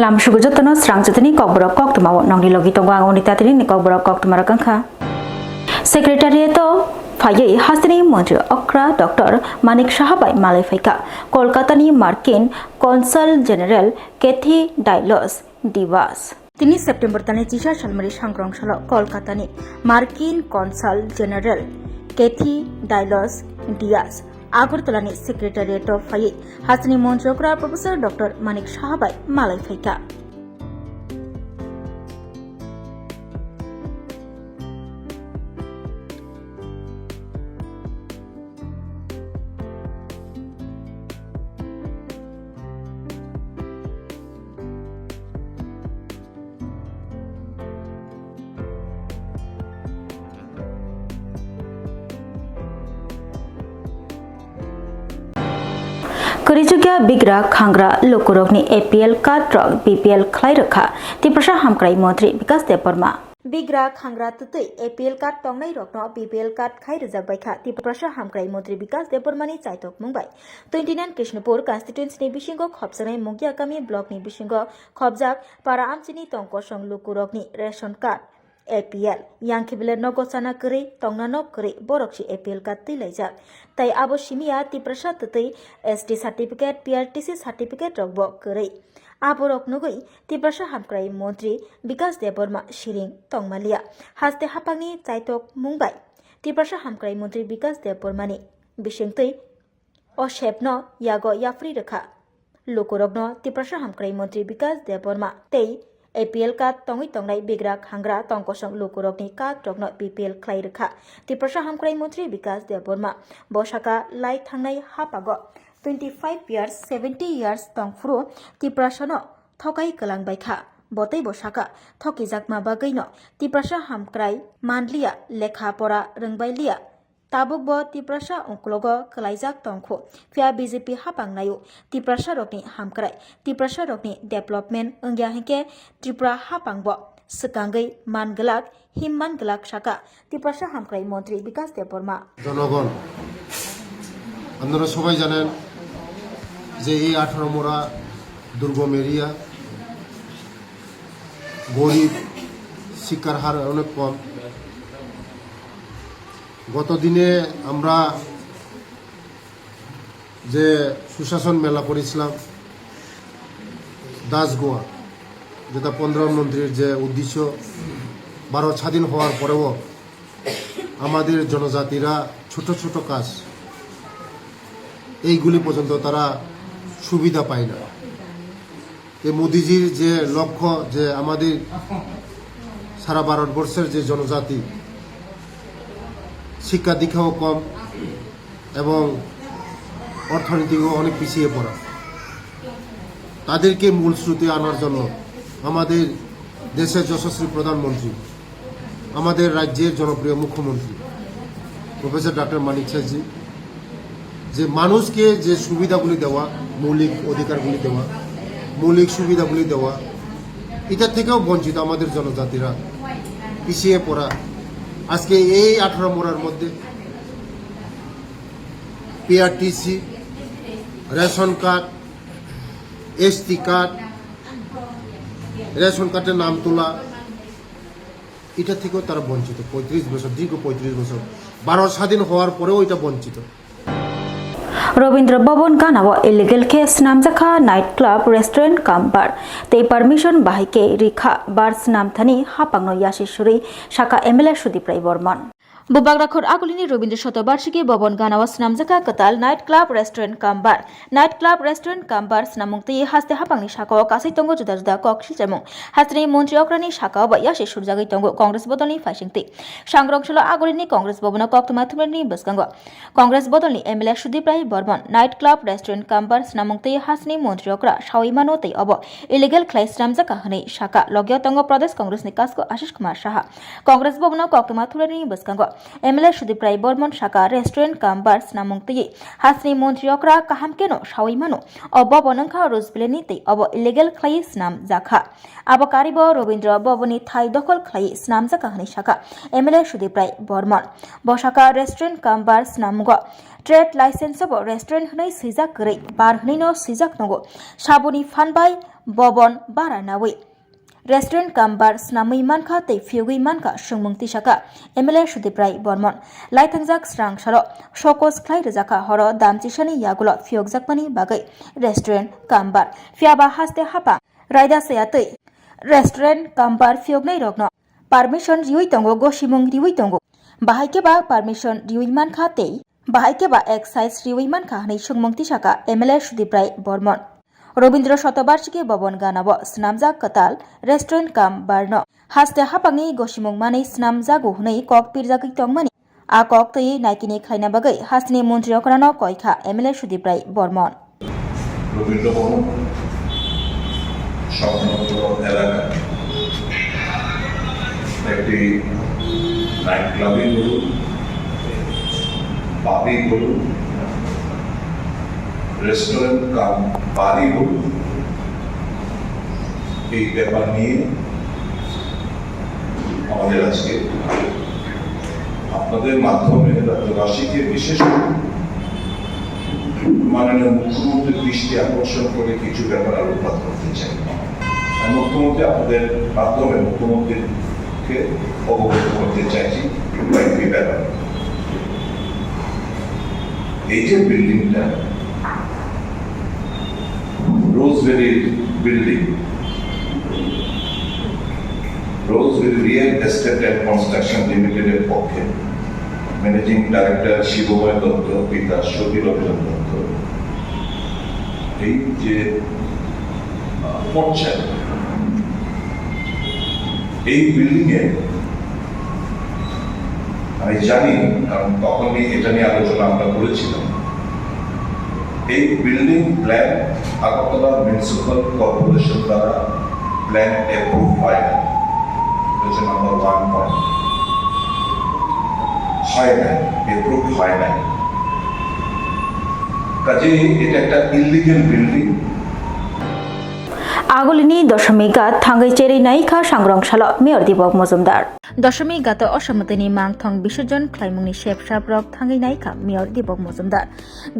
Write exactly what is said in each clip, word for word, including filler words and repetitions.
Lam sugu jotono srang jotoni kokborok koktwmao nongni logi tongo ang oni tatini ni kokborok koktwma rok wngkha. Secretariat o phaiwi hasteni montri okra Doctor Manik Saha bai malai phaikha Kolkata ni Markin Consul General Kathy Dailos Diwas. Tini September talni chisa salmari sangrong salo Kolkata ni Markin Consul General Kathy Dailos Diaz Agartala ni Secretariat o phaiwi hasteni montri okra Professor Doctor Manik Saha bai malai phaikha. Kwrwijukya bigra khangra lukurokni A P L card rok B P L khlai rwkha Tiprasa Hamkrai Montri Bikas Debbarma. Bigra khangra twtwi A P L card tongnai rokno B P L card khai rwjak baikha Tiprasa Hamkrai Montri Bikas Debbarmani chaitok mung bai. Twenty nine Krishnapur constituency ni bisingo khopjaknai Mugiakami block ni bisingo khopjak para amchini tongkosong lukurokni ration card A P L yang khe bile nogo chana kwrwi, tongna nok kwrwi borok se A P L card twi laijak. Tai abo simi ya Tiprasa twtwi S T certificate, P R T C certificate rok bo kwrwi. Aborok nugwi Tiprasa Hamkrai Montri Bikas Debbarma siring tongmaliya. Haste haphangni chaitok mung bai Tiprasa Hamkrai Montri Bikas Debbarmani bisingtwi o sepno yago yapri rwkha. Lukurokno Tiprasa Hamkrai Montri Bikas Debbarma tei A P L card tongwi tongnai bigra khangra tongkosong lukurokni card rokno B P L khlai rwkha Tiprasa Hamkrai Montri Bikas Debbarma. Bo saka lai thangnai haphago twenty five years, seventy years tongphuru Tiprasano thokai kwlang baikha. Bo tei bo saka, thokijakma bagwino Tiprasa hamkrai manliya, lekha pora rwngbailiya. Tabuk bo Tiprasa ungklogo kwlaijak tongkhu, phiya B J P haphang naio Tiprasa rokni hamkrai, Tiprasa rokni development wngya hinkhe Tripura haphang bo swkangwi man glak, him man glak saka Tiprasa Hamkrai Montri Bikas Debbarma. জনগণ, আপনারা সবাই জানেন যে এই আঠারো মোড়া দুর্গম এরিয়া, গরিব, শিক্ষার হার অনেক কম। গত দিনে আমরা যে সুশাসন মেলা করেছিলাম দাসগোয়া, যেটা প্রধানমন্ত্রীর যে উদ্দেশ্য, ভারত স্বাধীন হওয়ার পরেও আমাদের জনজাতিরা ছোট ছোট কাজ, এইগুলি পর্যন্ত তারা সুবিধা পায় না। এই মোদিজির যে লক্ষ্য, যে আমাদের সারা ভারতবর্ষের যে জনজাতি শিক্ষা দীক্ষাও কম এবং অর্থনীতিও অনেক পিছিয়ে পড়া, তাদেরকে মূল স্রোতে আনার জন্য আমাদের দেশের যশস্বী প্রধানমন্ত্রী, আমাদের রাজ্যের জনপ্রিয় মুখ্যমন্ত্রী প্রফেসর ডক্টর মানিক সাহাজি যে মানুষকে যে সুবিধাগুলি দেওয়া, মৌলিক অধিকারগুলি দেওয়া, মৌলিক সুবিধাগুলি দেওয়া, এটা থেকেও বঞ্চিত আমাদের জনজাতিরা, পিছিয়ে পড়া। আজকে এই আঠারো মোড়ার মধ্যে PRTC, ration card, ST card, ration কার্ডের নাম তোলা, এটা থেকেও তারা বঞ্চিত। পঁয়ত্রিশ বছর, দীর্ঘ পঁয়ত্রিশ বছর, ভারত স্বাধীন হওয়ার পরেও এটা বঞ্চিত। Robindra Bhaban ganao illegal khe swnamjakha night club, restaurant cum bar tei permission bahai khe rikha bar swnamthani hapangno yasi suri saka M L A Sudip Rai Bormon. Bubagra khor agulini Robindra Shatobarshiki Bhaban ganao swnamjakha kwtal night club, restaurant cum bar. Night club, restaurant cum bar swnamung twi haste hapangni sakao kasai tongo juda juda kok sichaimung. Hasteni montri okrani sakao bai yasi surjagwi tongo Congress bodolni phaisingtwi. Sangrong salo agulini Congress bhabono koktwma thumnani bwskango Congress bodolni M L A Sudip Rai Bormon night club, restaurant cum bar swnamung twi hasteni montri okra sawi mano tei obo illegal khlai swnamjakha hwnwi saka. Logio tongo Pradesh Congressni kasko Ashish Kumar Saha. Congress bhabono koktwma thumnani bwskango M L A Sudip Rai Bormon saka restaurant cum bar snamung twi hasni montri okra kaham keno sawi mano. O bobon wngkha Rose Valley ni tei obo illegal khlai snam jakha. Abo karibo Robindra Bobon ni thai dokhol khlai snamjak hwnwi saka M L A Sudip Rai Bormon. Bo saka restaurant cum bar snamungo trade license bo restaurant hwnwi swijak kwrwi bar hwnwi no swijak nogo. Saboni phan bai bobon bara nawi. Restaurant cum bar snamwi mankha tei phiyogwi mankha swngmung tisaka M L A Sudip Rai Bormon. Laithangjak srang salo sokos khlai rwjakha horo damchisani yagulo phiyokjakmani bagwi restaurant cum bar. Phiyaba haste hapang raida saya twi restaurant cum bar phiyoknai rokno permission riwi tongo, gosimung riwi tongo. Bahai khe ba permission riwi mankha tei bahai khe ba excise riwi mankha hwnwi swngmung tisaka M L A Sudip Rai Bormon. Robindra Shatabarshiki Bhavan ganao snamjak kwtal restaurant cum bar no haste hapangni gosimung manwi snamjago hwnwi kok pirjagwi tongmani. A kok twi naikini khlaina bagwi hasni montri okrano koikha M L A Sudip Rai Bormon. Rabindra ভবন সংলগ্ন এলাকায় একটি নাইট ক্লাবই বলুন, পাবই বলুন, রেস্টুরেন্ট কাম বারই বলুন, এই ব্যাপার নিয়ে আমাদের আজকে আপনাদের মাধ্যমে রাজ্যবাসীকে বিশেষ করে মাননীয় মুখ্যমন্ত্রীর দৃষ্টি আকর্ষণ করে কিছু ব্যাপার আলোকপাত করতে চাই। আমি মুখ্যমন্ত্রী আপনাদের মাধ্যমে মুখ্যমন্ত্রীকে অবগত করতে চাইছি কয়েকটি ব্যাপার। এই যে বিল্ডিংটা, রোজভ্যালির building, Rose Valley real estate and construction লিমিটেডের পক্ষে ম্যানেজিং ডাইরেক্টর শিবময় দত্ত, পিতা সবীর অভিযান দত্ত, এই যে, আহ, পর্যায়ে এই বিল্ডিং এ আমি জানি, কারণ তখনই এটা নিয়ে আলোচনা আমরা করেছিলাম। এই building plan Agartala municipal corporation দ্বারা প্ল্যান অ্যাপ্রুভ হয় না। এটা হচ্ছে নাম্বার ওয়ান পয়েন্ট। হয় না, অ্যাপ্রুভ হয় না। কাজেই এটা একটা illegal building. Agulini Doshomik Ghat thangwi cherwi naikha Sangrong salo Mayor Dibok Mojumdar. Doshomik Ghat o Osa mwtaini mangthong bisurjon khlaimungni sepsap rok thangwi naikha Mayor Dibok Mojumdar.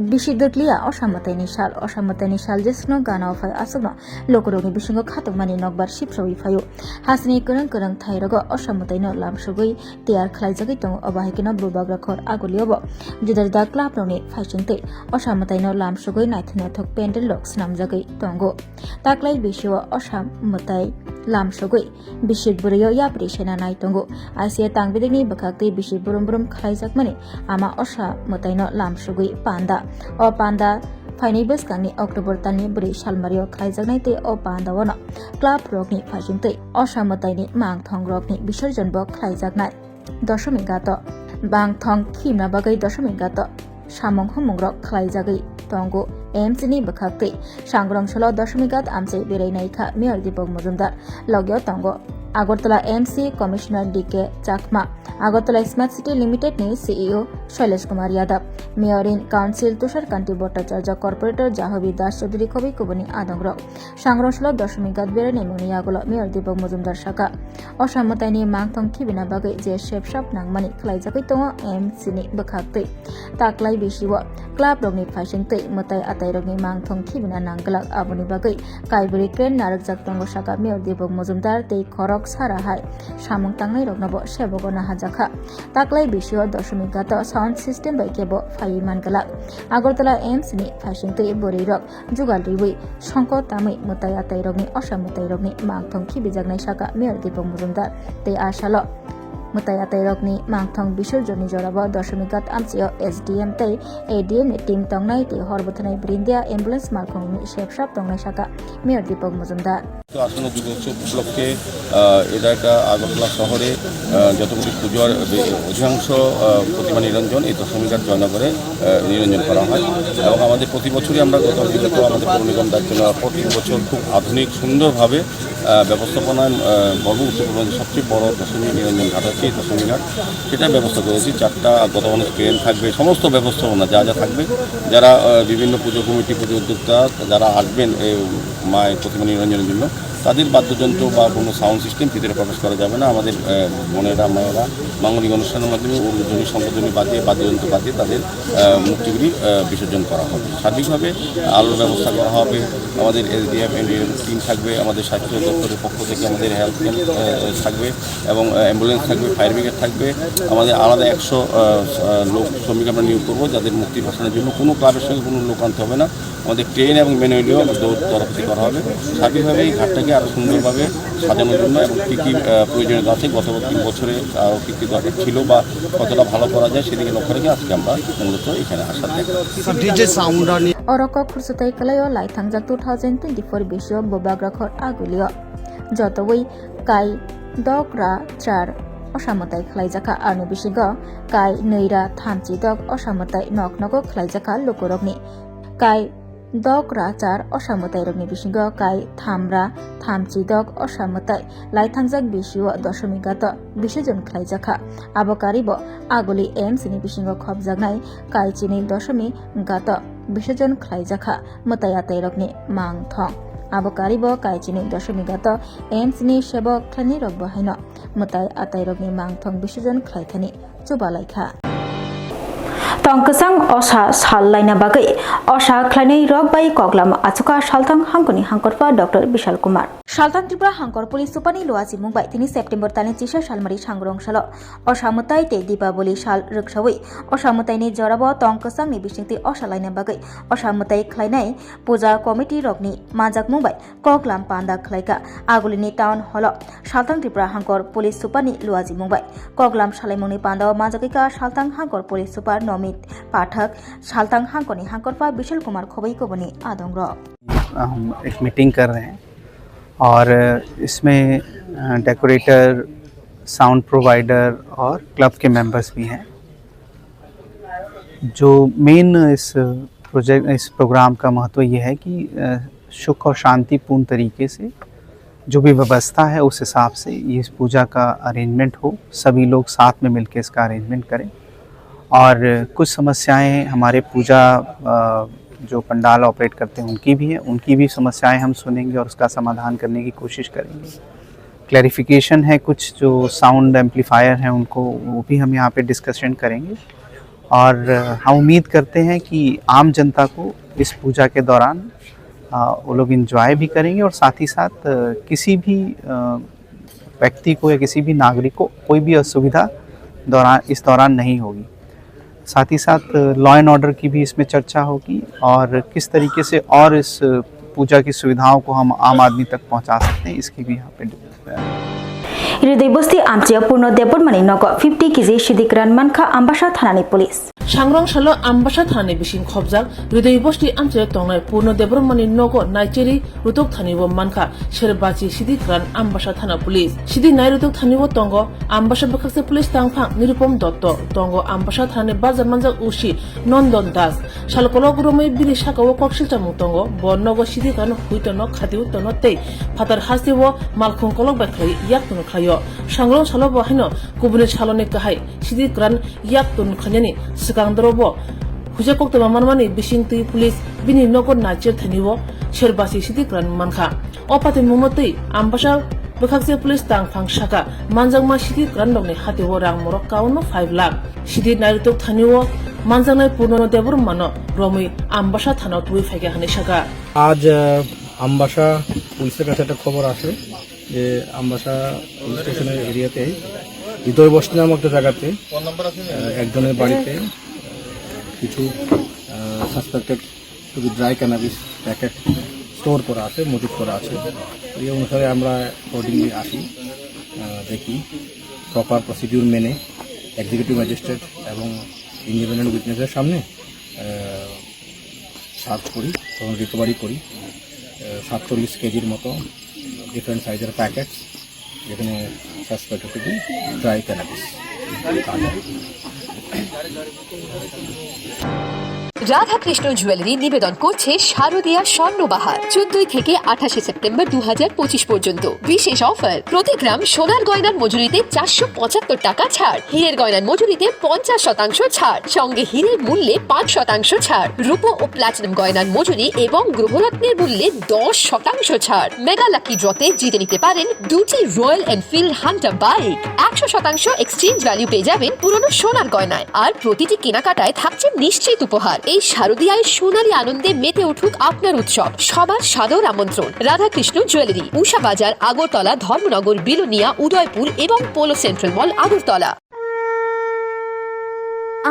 Bisi dwkliya Osa mwtaini sal, Osa mwtaini sal jesukno gana o phai aswkno lukurokni bisingo khatungmani nokbar sipsawi phaio. Hasini kwrwng kwrwng thairogo Osa mwtaino lamsugwi tiyar khlaijagwi tongo, obo hai kheno bubagra khor Agulio bo juda juda club rokni phaisingtwi Osa mwtaino lamsugwi naithok naithok pandal rok swnamjagwi tongo. Taklai bisio Osa mwtai lamsugwi bisik bwrwio yapri sena nai tongo. Asia tangbidikni bwkhaktwi bisik brum brum khlaijakmani ama Osa mwtaino lamsugwi panda. O panda phainai bwskangni October talni bwrwi salmario khlaijaknai tei o pandaono club rokni phaisingtwi Osa mwtaini mangthong rokni bisurjon bo khlaijaknai. Doshomik Ghat o bangthong khimna bagwi Doshomik Ghat o samung humung rok khlaijagwi tongo. M C ni bwkhaktwi Sangrong salo Doshomik Ghat amchai berai naikha Mayor Dipok Mojumdar. Logio tongo Agartala M C Commissioner D K Chakma, Agartala Smart City Limited ni C E O Shailesh Kumar Yadav, Mayor in Council Tushar Kanti Bhattacharya, Corporator Jahobi Das Chaudhary khobwi kubuni adongrok. Sangrong salo Doshomik Ghat berai naimungni yagulo Mayor Dipok Mojumdar saka, Osa mwtaini mangthong khibina bagwi je sepsap nangmani khlaijagwi tongo M C ni bwkhaktwi. Taklai bisio club rokni phaisingtwi mwtai atairokni mangthong khibina nangglak, aboni bagwi kaibwrwi crane narwkjak tongo saka Mayor Dipok Mojumdar tei khorok sara hai samung tangnairokno bo sebogo nahajakha. Taklai bisio Doshomik Ghat o sound system bai kebo phaiwi manglak. Agartala M C ni phaisingtwi bwrwirok jugal riwi songko tamwi mwtai atairokni, Osa mwtairokni mangthong khibijaknai saka Mayor Dipok Mojumdar. Tei a salo mwtai atairokni mangthong bisurjonni jorabo Doshomik Ghat amchio S D M tei A D M ni team tongnai tei hor bwtharnai brindia ambulance malkhungni sepsap tongnai saka Mayor Dipok Mojumdar. আসন্ন দুর্গোৎসব উপলক্ষে, আহ, এটা একটা আগরতলা শহরে, আহ, যতগুলি পুজোর অধিকাংশ, আহ, প্রতিমা নিরঞ্জন এই দশমী ঘাট জয়নগরে, আহ, নিরঞ্জন করা হয়। এবং আমাদের প্রতি বছরই আমরা গত বিগত আমাদের পৌর নিগম দায়িত্ব নেওয়ার পর তিন বছর খুব আধুনিক সুন্দরভাবে, আহ, ব্যবস্থাপনায়, আহ, বলব উত্তর পূর্বাঞ্চলের সবচেয়ে বড় দশমী নিরঞ্জন ঘাট হচ্ছে এই দশমী ঘাট। সেটা ব্যবস্থা করেছি, চারটা গত অনেক ক্রেন থাকবে, সমস্ত ব্যবস্থাপনা যা যা থাকবে, যারা, আহ, বিভিন্ন পুজো কমিটি, পুজো উদ্যোক্তা যারা আসবেন এই মায়ের প্রতিমা নিরঞ্জনের জন্য, তাদের বাদ্যযন্ত্র বা কোনো সাউন্ড সিস্টেম ভিতরে প্রবেশ করা যাবে না। আমাদের, আহ, বোনেরা, মায়েরা মাঙ্গলিক অনুষ্ঠানের মাধ্যমে উলুধ্বনি, শঙ্খধ্বনি বাজিয়ে, বাদ্যযন্ত্র বাজিয়ে তাদের, আহ, মূর্তিগুলি, আহ, বিসর্জন করা হবে। সার্বিকভাবে আলোর ব্যবস্থা করা হবে। আমাদের এসডিএফ, এনডিএফ টিম থাকবে, আমাদের স্বাস্থ্য দপ্তরের পক্ষ থেকে আমাদের হেলথ ক্যাম্প, আহ, থাকবে এবং, আহ, অ্যাম্বুলেন্স থাকবে, ফায়ার ব্রিগেড থাকবে। আমাদের আলাদা একশো, আহ, আহ, লোক শ্রমিক আমরা নিয়োগ করবো, যাদের মূর্তি ভাসানোর জন্য কোনো ক্লাবের সঙ্গে কোনো লোক আনতে হবে না। আমাদের ক্রেন এবং ম্যানুয়ালিও আমাদের দৌ-, তরফ থেকে করা হবে। সার্বিকভাবে এই ঘাটটাকে আরও সুন্দরভাবে সাজানোর জন্য এবং কী কী, আহ, প্রয়োজনীয়তা আছে, গত তিন বছরে আরও কী কী দরকার ছিল বা কতটা ভালো করা যায়, সেদিকে লক্ষ্য রেখে আজকে আমরা মূলত এখানে আসার দেখা। Oro kok khursutai kwlaio laithangjak two thousand twenty-four bisio bubagra khor agulio. Jotoi kai dok ra char osa mwtai khlaijakha, ani bisingo kai nwi ra thamchi dok osa mwtai nok nogo khlaijakha lukurokni. Kai dok ra char osa mwtairokni bisingo kai tham ra thamchi dok osa mwtai laithangjak bisio doshomik gato bishojon khlaijakha. Abo karibo aguli A M C ni bisingo khopjaknai kai chini doshomik gato bishojon khlaijakha mwtai atairokni mangthong. Abo karibo kai chini doshomik gato A M C ni sebok khlainai rokbo haino mwtai atairokni mangthong bishojon khlaithani chubalaikha. Tong kwchang osa sal laina bagwi osa khlainai rok bai koklam achukha Salthang hangkoni hangkorpa Doctor Bishal Kumar. Salthang Tripura hangkor police supani luachi mung bai tini September talni chisa salmari sangrong salo osa mwtai tei Dipaboli sal rwksawi osa mwtaini jorabo tong kwchangni bisingtwi osa laina bagwi osa mwtai khlainai puja committee rokni manjakmung bai koklam panda khlaikha. Agulini town hall-o Salthang Tripura hangkor police supani luajimung bai koklam salaimungni pandao manjakikha Salthang hangkor police super Nomit Pathak, Salthang hangkorni hangkorpa Bishal Kumar Khoboi koboni adongrok. हम एक मीटिंग कर रहे हैं और इसमें, अ, decorator, sound provider और क्लब के मेंबर्स भी हैं। जो मेन इस प्रोजेक्ट, इस प्रोग्राम का महत्व ये है कि, अ, सुख और शांतिपूर्ण तरीके से जो भी व्यवस्था है, उस हिसाब से ये पूजा का अरेंजमेंट हो, सभी लोग साथ में मिलके इसका अरेंजमेंट करें। और कुछ समस्याएं हमारे पूजा, अ, जो पंडाल ऑपरेट करते हैं, उनकी भी है, उनकी भी समस्याएं हम सुनेंगे और उसका समाधान करने की कोशिश करेंगे। क्लैरिफिकेशन है, कुछ जो साउंड एम्पलीफायर हैं उनको, वो भी हम यहाँ पे डिस्कशन करेंगे। और हम उम्मीद करते हैं कि आम जनता को इस पूजा के दौरान, अ, वो लोग एंजॉय भी करेंगे और साथ ही साथ, अ, किसी भी, अ, व्यक्ति को या किसी भी नागरिक को कोई भी असुविधा दौरान, इस दौरान नहीं होगी। साथ ही साथ लॉ एंड ऑर्डर की भी इसमें चर्चा होगी और किस तरीके से और इस पूजा की सुविधाओं को हम आम आदमी तक पहुंचा सकते हैं, इसकी भी यहाँ पे डिस्कशन है। Ridui bosti amchio Purno Debbarmani nogo fifty K G sidik ran mankha Ambasa thanani police. Sangrong salo Ambasa thanani bising khobjak Ridui bosti amchio tongnai Purno Debbarmani nogo naicheri rutuk thani bo mankha serbachi sidik ran Ambasa thana police. Sidi nai rutuk thani bo tongo Ambasa bwkhakse police tangphang Nirupom Dotto, tongo Ambasa thanani bajar manjak O C Nondon Das. Salkolok romwi bini saka o kok silchamung tongo, bo nogo sidik ran huitono khatiutono tei phatar hasteo malkhung kolok bai khlai yak tun khlaio. Sangrong salo bo haino kubuni saloni kahai sidik ran yak tun khlainani swkang doro bo huja koktwma manmani bising twi police bini nogo naichir thani o serbasi sidik ran mankha. O patimungno twi Ambasa bwkhakse police tangphang saka manjakma sidik ran rokni hatio rang morok kaono five lakh. Sidik nairutuk thani o manjaknai Purno Debbarmano romwi Ambasa thana twi phaikha hwnwi saka. আজ, আহ, আমবাসা পুলিশের কাছে একটা খবর আসে যে আমবাসা পুলিশ স্টেশনের এরিয়াতে হৃদয় বস্তি নামক একটা জায়গাতে, আহ, একজনের বাড়িতে, আহ, কিছু, আহ, সাসপেক্টেড শুধু ড্রাই ক্যানাবিস প্যাকেট স্টোর করা আছে, মজুত করা আছে। এই অনুসারে আমরা অ্যাকর্ডিংলি আসি, আহ, দেখি প্রপার প্রসিডিউর মেনে এক্সিকিউটিভ ম্যাজিস্ট্রেট এবং ইন্ডিপেন্ডেন্ট উইটনেসের সামনে, আহ, সার্চ করি, তখন রিকভারি করি, আহ, সাতচল্লিশ কেজির মতো Different sizes packets, যেখানে সাসপেক্ট হচ্ছে কি ড্রাই ক্যানাবিস। রাধাকৃষ্ণ জুয়েলারি নিবেদন করছে শারদীয়া স্বর্ণবাহার, চোদ্দই থেকে আঠাশে সেপ্টেম্বর দু হাজার পঁচিশ পর্যন্ত। বিশেষ অফার, প্রতি গ্রাম সোনার গয়নার মজুরিতে চারশো পঁচাত্তর টাকা ছাড়, হীরের গয়নার মজুরিতে পঞ্চাশ শতাংশ ছাড়, সঙ্গে হীরের মূল্যে পাঁচ শতাংশ ছাড়, রূপো ও প্লাটিনাম গয়নার মজুরি এবং গ্রহরত্নের মূল্যে দশ শতাংশ ছাড়। মেগা লাকি ড্রতে জিতে নিতে পারেন দুটি রয়্যাল এনফিল্ড হান্টার বাইক, একশো শতাংশ এক্সচেঞ্জ ভ্যালু পেয়ে যাবেন পুরনো সোনার গয়নায়, আর প্রতিটি কেনাকাটায় থাকছে নিশ্চিত উপহার। এই শারদীয়ায় সোনালী আনন্দে মেতে উঠুক আপনার উৎসব। সবার সাদর আমন্ত্রণ। রাধাকৃষ্ণ জুয়েলারি, উষা বাজার, আগরতলা, ধর্মনগর, বিলোনিয়া, উদয়পুর এবং পোলো সেন্ট্রাল মল, আগরতলা।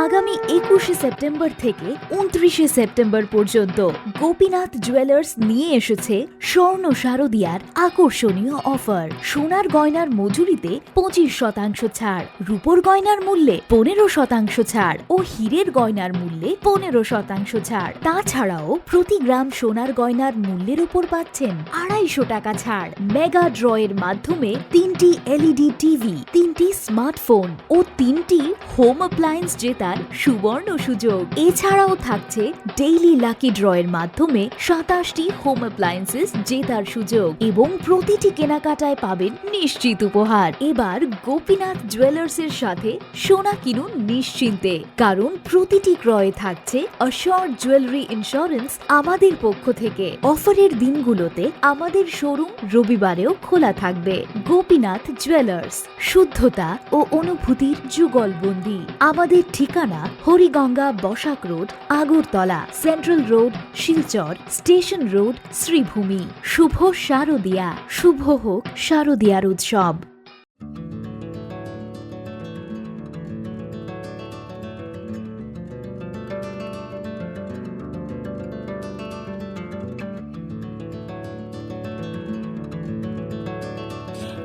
আগামী একুশে সেপ্টেম্বর থেকে ঊনত্রিশে সেপ্টেম্বর পর্যন্ত গোপীনাথ জুয়েলার্স নিয়ে এসেছে স্বর্ণ শারদীয়ার আকর্ষণীয় অফার। সোনার গয়নার মজুরিতে পঁচিশ শতাংশ ছাড়, রূপোর গয়নার মূল্যে পনেরো শতাংশ ছাড় ও হীরের গয়নার মূল্যে পনেরো শতাংশ ছাড়। তাছাড়াও প্রতি গ্রাম সোনার গয়নার মূল্যের উপর পাচ্ছেন আড়াইশো টাকা ছাড়। মেগা ড্রয়ের মাধ্যমে তিনটি এলইডি টিভি, তিনটি স্মার্টফোন ও তিনটি হোম অ্যাপ্লায়েন্স জেতার সুবর্ণ সুযোগ। এছাড়াও থাকছে ডেইলি লাকি ড্রয়ের মাধ্যমে সাতাশটি হোম অ্যাপ্লায়েন্সেস জেতার সুযোগ এবং প্রতিটি কেনাকাটায় পাবেন নিশ্চিত উপহার। এবার গোপীনাথ জুয়েলার্সের সাথে সোনা কিনুন নিশ্চিন্তে, কারণ প্রতিটি ক্রয়ে থাকছে অ্যাসিওরড জুয়েলারি ইন্স্যুরেন্স আমাদের পক্ষ থেকে। অফারের দিনগুলোতে আমাদের শোরুম রবিবারেও খোলা থাকবে। গোপীনাথ জুয়েলার্স, শুদ্ধতা ও অনুভূতির যুগলবন্দি। আমাদের ঠিকানা Hariganga Basak road, Agartala, central road, Silchar, station road, Sribhumi. শুভ শারদিয়া, শুভ হোক শারদিয়ার উৎসব।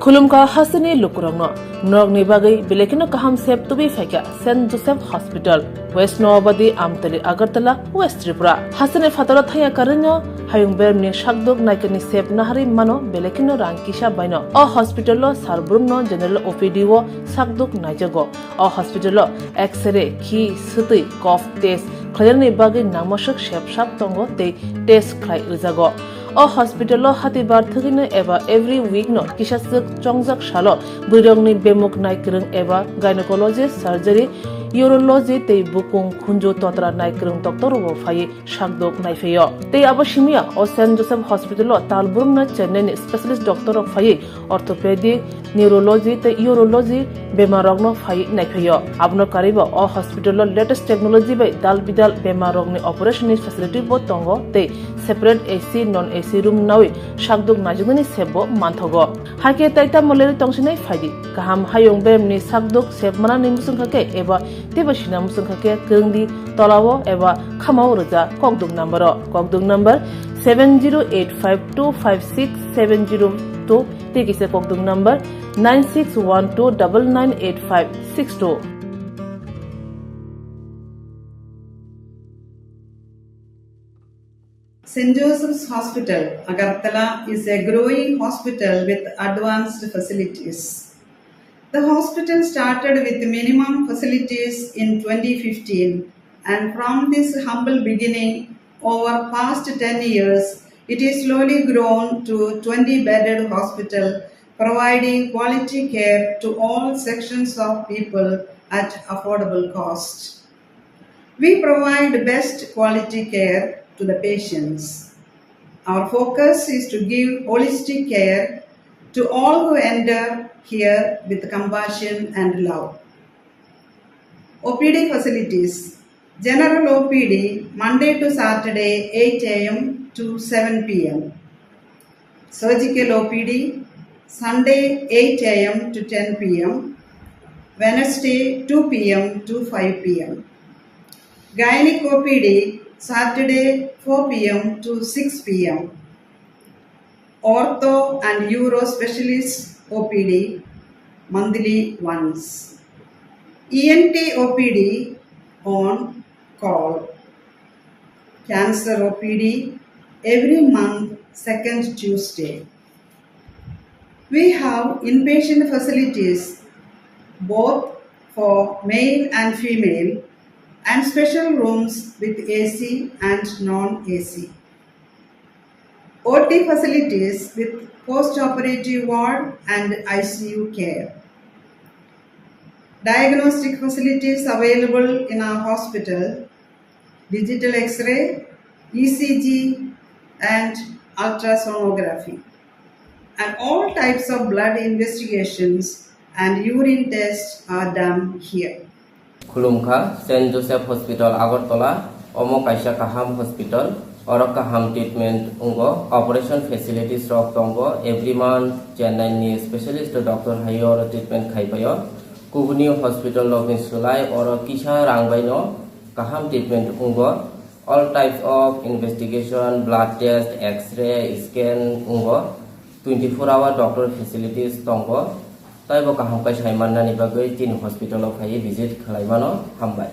Khulumkha hasteni lukurokno, norokni bagwi belai kheno kaham sep tubui phaikha Saint Joseph Hospital, West Noabadi, Amtali, Agartala, West Tripura. Hasteni phataro thangya karwino hayung beremni sakduk naikani sep naharwi mano belai kheno rang kisa baino. O hospital-o sar brumno general O P D-o sakduk naijago. O hospital-o X-ray, khi, swtwi, cough test khlainani bagwi nangmaswk sep sap tongo tei test khlai rwjago. O hospital-o hatibar thwgwino eba every week-no kisaswk chongjak salo bwrwirokni bemuk naikwrwng eba gynecology, surgery, urology tei bukung khunju totra naikwrwng doctor-rokbo phaiwi sakdok naiphaio. Tei abo simiya o Saint Joseph Hospital-o tal brumno Chennai-ni specialist doctor-rok phaiwi orthopedic, neurology tei urology bemarrokno phaiwi naiphaio. Abono karwibo o hospital-o latest technology bai dal bidal bemarrokni operation-ni facility-bo tongo tei separate A C, non A C room nawi sakdok naijaknani sepbo manthogo. Haikhe tai tamo lerwi tongsinai phaidi. Kaham hayung beremni sakdok sep manani muchungkha khe eba teibo sina muchungkha khe kwrwngdi tolao eba khamao rwja kokduk number-o. Kokduk number seven zero eight five two five six seven zero two tei kisa kokduk number nine six one two double nine eight five six two. Saint Joseph's Hospital, Agartala is a growing hospital with advanced facilities. The hospital started with minimum facilities in twenty fifteen, and from this humble beginning, over past ten years, it is slowly grown to twenty bedded hospital, providing quality care to all sections of people at affordable cost. We provide best quality care to the patients. Our focus is to give holistic care to all who enter here with compassion and love. O P D facilities. General O P D, Monday to Saturday, eight A M to seven P M. Surgical O P D, Sunday, eight A M to ten P M, Wednesday, two P M to five P M. Gynec O P D, Saturday, four P M to six P M. Ortho and Uro Specialist O P D, monthly once. E N T O P D on call. Cancer O P D every month, second Tuesday. We have inpatient facilities both for male and female and special rooms with A C and non-A C. O T facilities with post-operative ward and I C U care. Diagnostic facilities available in our hospital, digital X-ray, E C G, and ultrasonography. And all types of blood investigations and urine tests are done here. Khulumkha, Saint Joseph Hospital, Agartala, omo kaisa kaham hospital, oro kaham treatment wngo, operation facilities rok tongo, every month Chennai ni specialist doctor hai oro treatment khai paio. Kubuni hospital rokni slai oro kisa rang baino kaham treatment wngo. All types of investigation, blood test, X-ray, scan wngo. Twenty-four hour doctor facilities tongo. Taibo kaham khe sai mannani bagwi chini hospital o phaiwi visit khlai mano. Hambai.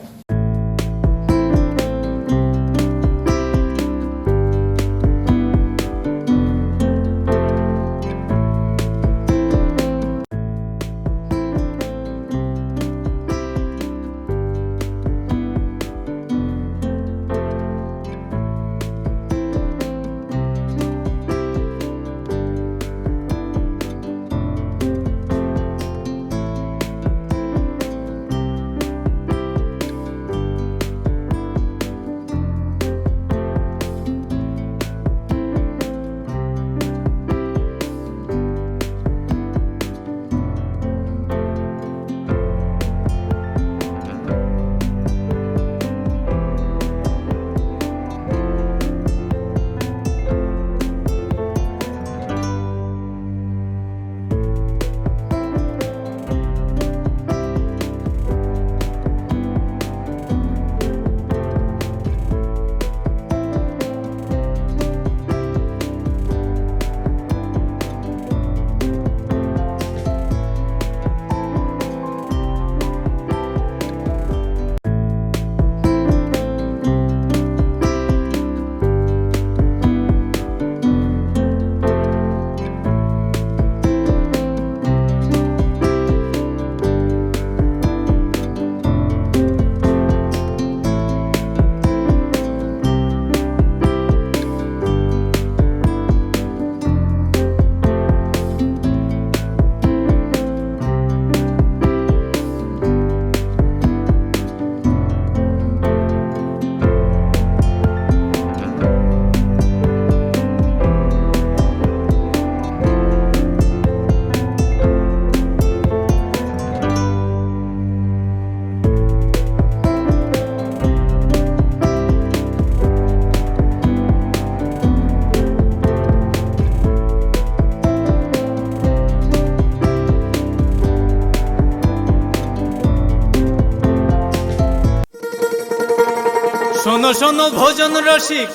শোনো শোনো ভোজন রসিক,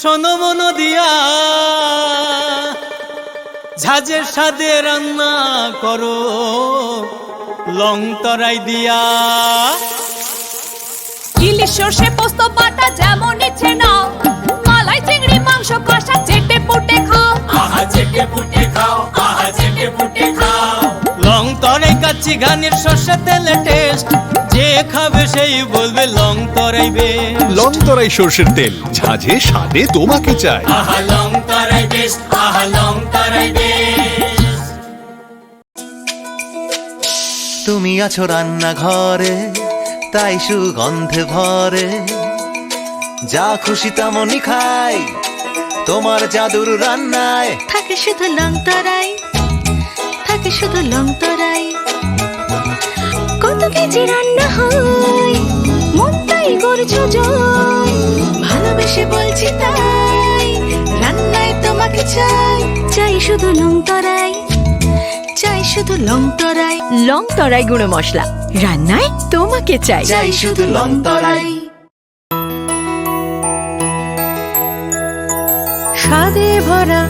শোনো মন দিয়া, ঝাঁঝের স্বাদে রান্না করো লং তরাই দিয়া। ইলিশ সর্ষে পোস্ত বাটা যেমন ইচ্ছে নাও, মালাই চিংড়ি মাংস কষা চেটে পুটে খাও। আহা চেটে পুটে খাও, আহা চেটে পুটে খাও। লং তরাই কাচ্চি ঘানির সর্ষে তেলে টেস্ট, যে খাবে সেই বলবে লং তরাই বেস্ট। লং তরাই সর্ষের তেল, ঝাঁঝে স্বাদে তোমাকে চাই। আহা লং তরাই বেস্ট, আহা লং তরাই বেস্ট। তুমি আছো রান্নাঘরে, তাই সুগন্ধে ভরে। যা খুশি তেমনই খাই, তোমার জাদুর রান্নায়। থাকে শুধু লং তরাই, থাকে শুধু লং তরাই। কত কেজি রান্না হয়, মনটাই করছো জয়। ভালোবেসে বলছি তাই, রান্নায় তোমাকে চাই। চাই শুধু লং তরাই, চাই শুধু লং তরাই। লং তরাই গুঁড়ো মশলা, রান্নায় তোমাকে চাই। চাই শুধু লং তরাই। স্বাদে ভরা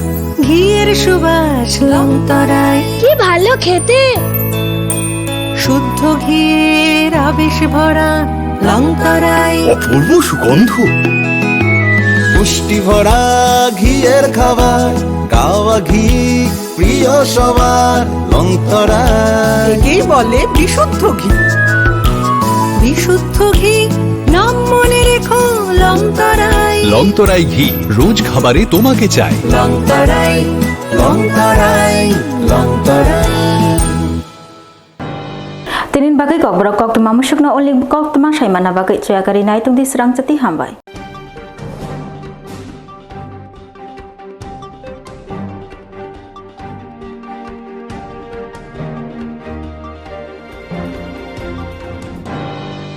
ঘিয়ের সুবাস লং তরাই। কি ভালো খেতে! শুদ্ধ ঘিয়ের আবেশ ভরা লং তরাই। অপূর্ব সুগন্ধ। পুষ্টি ভরা ঘিয়ের খাবার, কাওয়া ঘি প্রিয় সবার লংতরাই। একেই বলে বিশুদ্ধ ঘি। বিশুদ্ধ ঘি, নাম মনে রেখো, লংতরাই। লংতরাই ঘি, রোজ খাবারে তোমাকে চাই। লংতরাই, লংতরাই, লংতরাই। Tinin bagwi kokborok koktwma musukno only koktwma saimana bagwi chuya kari nai tongdi srang chati hambai.